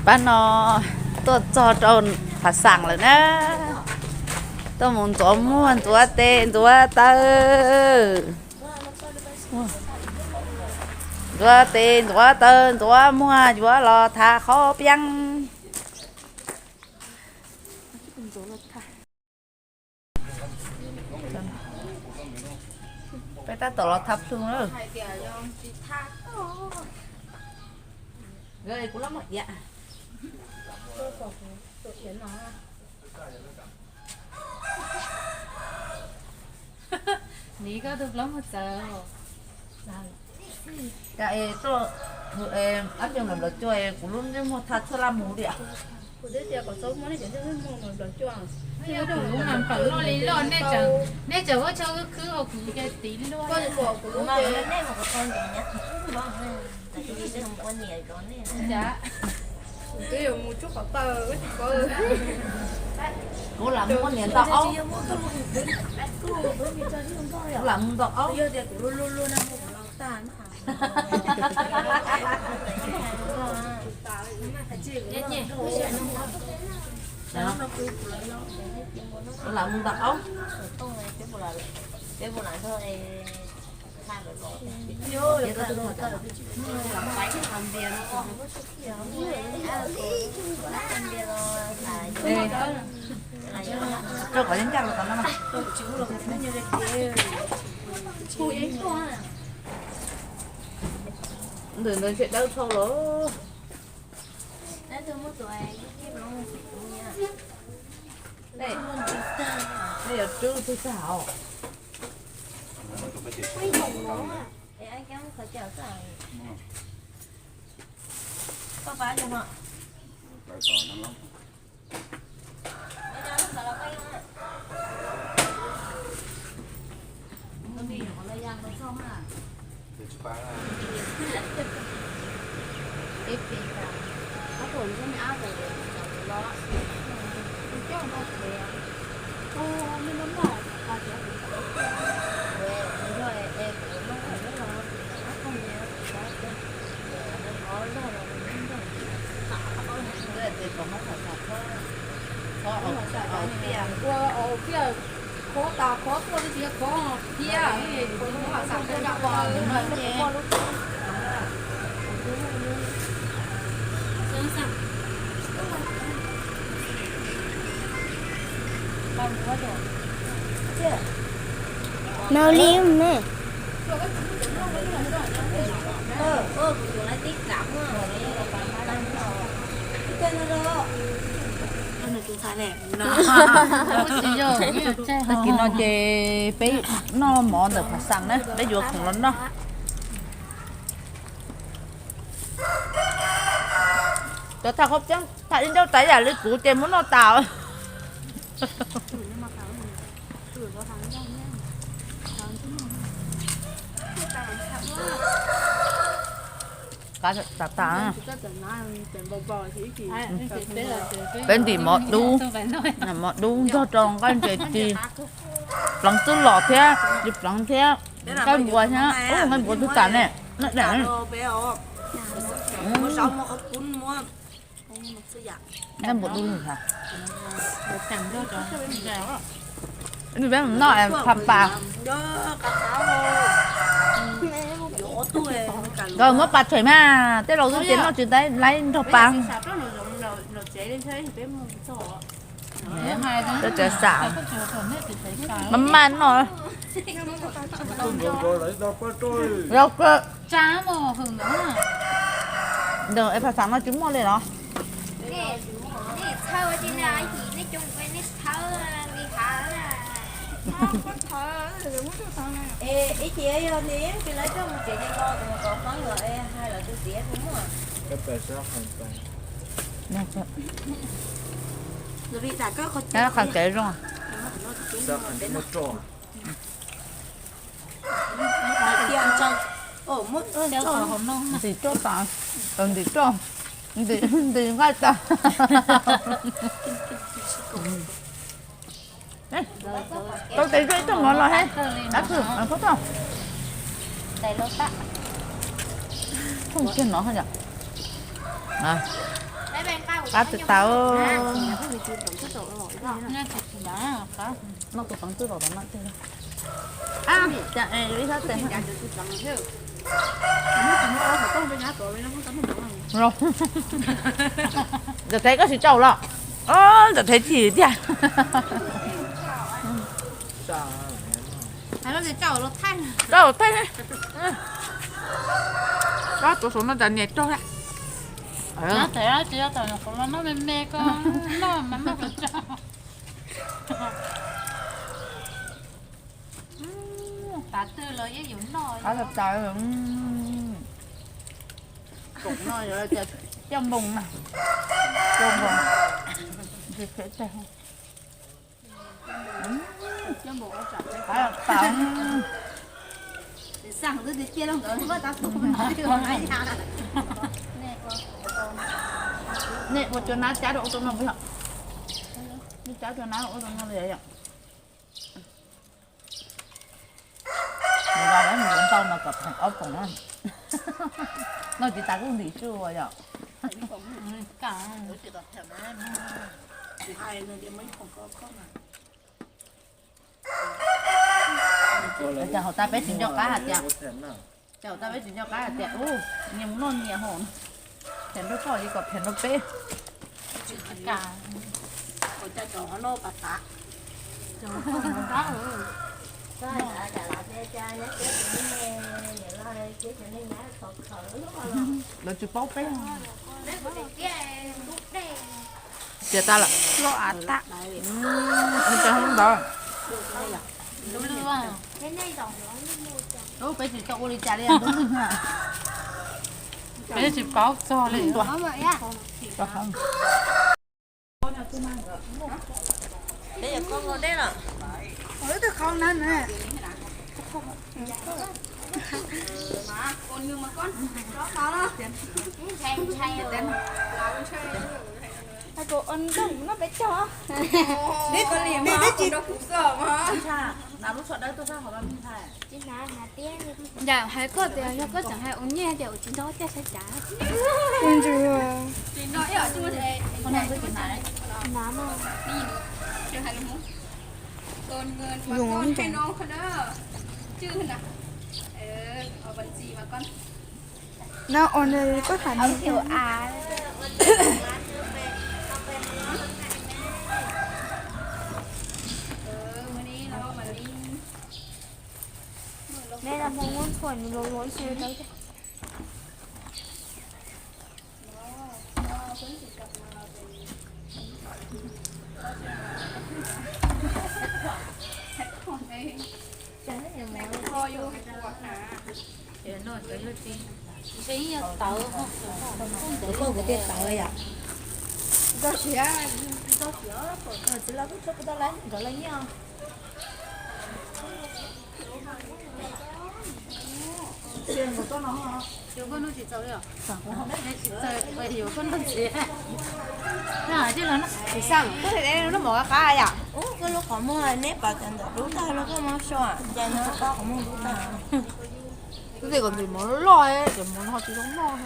Pab no tuaj txog rau Phav Xaam lawm na. Tuaj mus ntxuav muag, ntxuav tes, ntxuav taw. Ntxuav tes, ntxuav taw, ntxuav muag, yuav los thav qhaub peeb. Peb tab tom los thav plhu na. Kuv lab muag iav. Niv koj tus plaub muag txawv. Ab, cov nplawm nplawm cua, kuv lub ntsej muag tha tshuaj laj mus li. Kuv lub mas pawm loj li loj, nej tseem ua tshaj khwb khwb hos kuv ces tiv luaj. Kuv lam mus niam ntau aub. Kuv lam mus ntau aub. Kuv lam mus ntau aub. Rau kom ncaj los tom no. Ntawm ntawd ntshe dawb dhau los. Nej yuav rub twg tag os? Nau li me. Tag kis no ces peb noj mov ntawm Phav Xaam na, peb yuav khoom los noj. Cov tham qhaub peeb tham ib nrauj tas yam li kuv ces muab noj tas. Qab tas tas. Peb ntim mov dub, mov dub nrog rau nqaij ntses ci, pleev twb los thiab, ci pleev thiab, nqaij npua thiab, nqaij npua twb tas ne, nqaij npua dub. Peb noj pas, nkawd muab pas tshem mas tej laus twb tias noj tsis tau laib nrog pas. Peb tseem xav mas mas noj. Ntawm es Phav Xaam no tsis muaj li los? Qhov kev zoo. Ntim roj tas, ntim roj, ntim nqaij tas. Tau tes roj ib tug mov los he. Dab tsi, phub tau. Thooj kiag no yom. Qab tawv tawv. Noj tus peev twj los tom no. Ntxawm Thev koj tsis tsaug los? Ntxawm Thev chim tiag. Tsaug thaij. Koj tuav saum no tas nias raug. Tav twg los yeej yuav noj. Qab tawv. Koom no yuav tias coj npoos na. Coj npoos. Qab tawv. Nej ua cua nab cab rau ub rau no yom? Nej cab cua nab ua rau no li yom? Nws los lawm nws yuav ntau mas kom pheem ob koom na. Noj tsis tas kuj ntim tsuj ua yom. Cas hauv tas peb tsis nco qab hais tias, cas hauv tas peb tsis nco qab hais tias ub, nyias mus noj nyias hauv, phem nrog koj li kom phem nrog peb. Lawv tsis paub peb. Tias tas lawm. Loj av tag. Mus tag ntawd. Peb tsis tau ua li cas li. Peb tsis paub txog li. Peb yuav kho dej los. Yam hais koj tias yog koj tseem hais ua nyiaj ces ua tsis nrog caj saib cav. No ua nws koj tham thiu a. Neb los mus muab thuam nws luav luav ib si rau. Tawv, tawv yom. Txiv los kuj tshuav puas tau lawv nkawd lawv nyiaj. Yuav koj noj tsis txaus li os. Tsis txaus, yuav koj noj ntxiv. Tsis xav, koj thiaj li noj mov qab qab yom. Ub, koj lub qhov muag neb pom tias ntawm dub tag los koj muab so, cas nyob koj qhov muag dub tag. Twb tias kom ntim mov loj, cov mov no tsis zoo noj.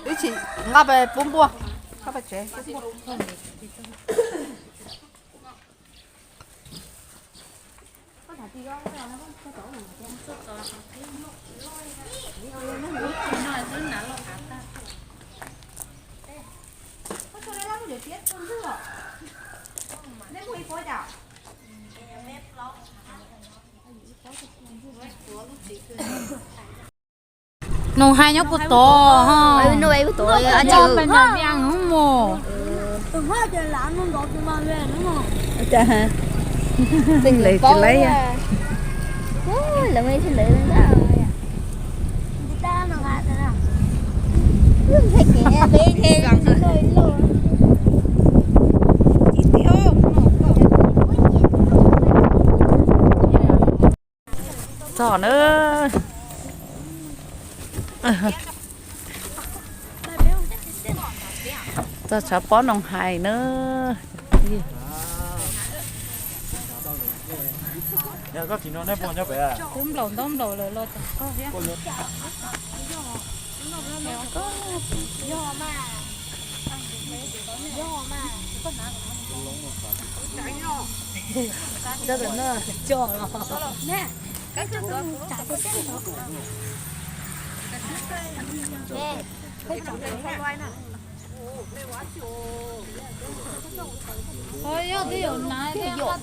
Ib chim nqa pais pub npua, nqa pais tsev. Nus hais nyob puas tod ho? Nus hais puas tod, nws mus. Lawv tsis lawv. Txog na. Txog tshav pob Noo Hais na. Kub nplaum ntaub nplaum lawm los txog koj thiab. Coj los.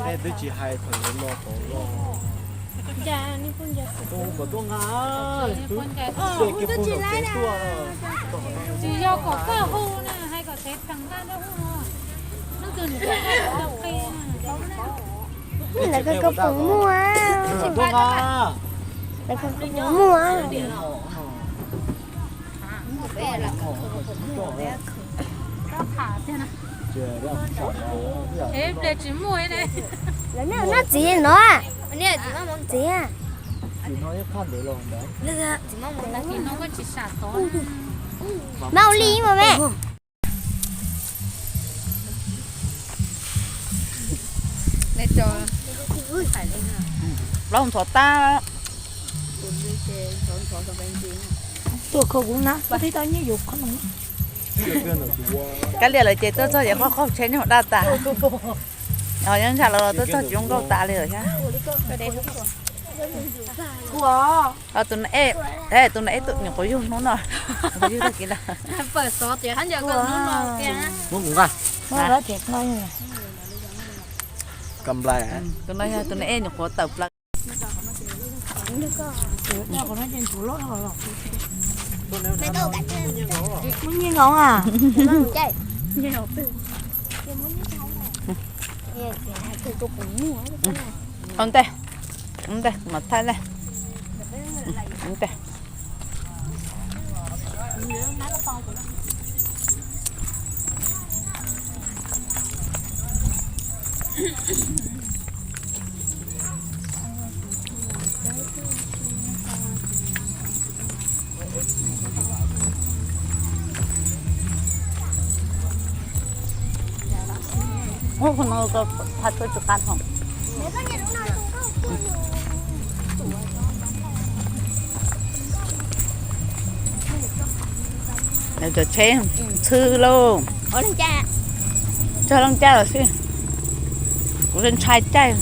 Ej, twb tsis hais thaum ntawd no tod los. Hu kom tuaj nqa, twb tias kiag pug nram tsev tuaj. Tsis yog kom koj hu na, hais kom tsev theem nqa rau hu no. Hnub twg nws tuaj koj puas muaj? Kom tuaj nqa. Lawv koj puas muaj? Lawv noj txiv no. Txiv. Mau li mas me. Plaub ntxhov tab. Tuaj kho kuv na, tib tau nyiaj yuav qhob noom. Kab liam lawm ces tuaj txog ces qhov qaug tsheb nyuag daj tas. Os, nyob ntsha los tuaj txog tsis zoo nkauj tas li lawm thiab. Tus na ej, tus na ej tus nyuam qhuav yug hnub no. Yug tag kis na. Muab kuv nqa. Kam nplai. Tus no yog tus na ej nyuam qhuav tawm plaws. Muaj nyiaj nkaus a. Ua ntej, ua ntej, kuv mam thaij nej. Ua ntej. Ub, qhov no koj thaij tuaj tsis qab hov. Lawv cov tsheb txhw lauj. Txog Looj Caij los xwb. Kuv ntshai caij.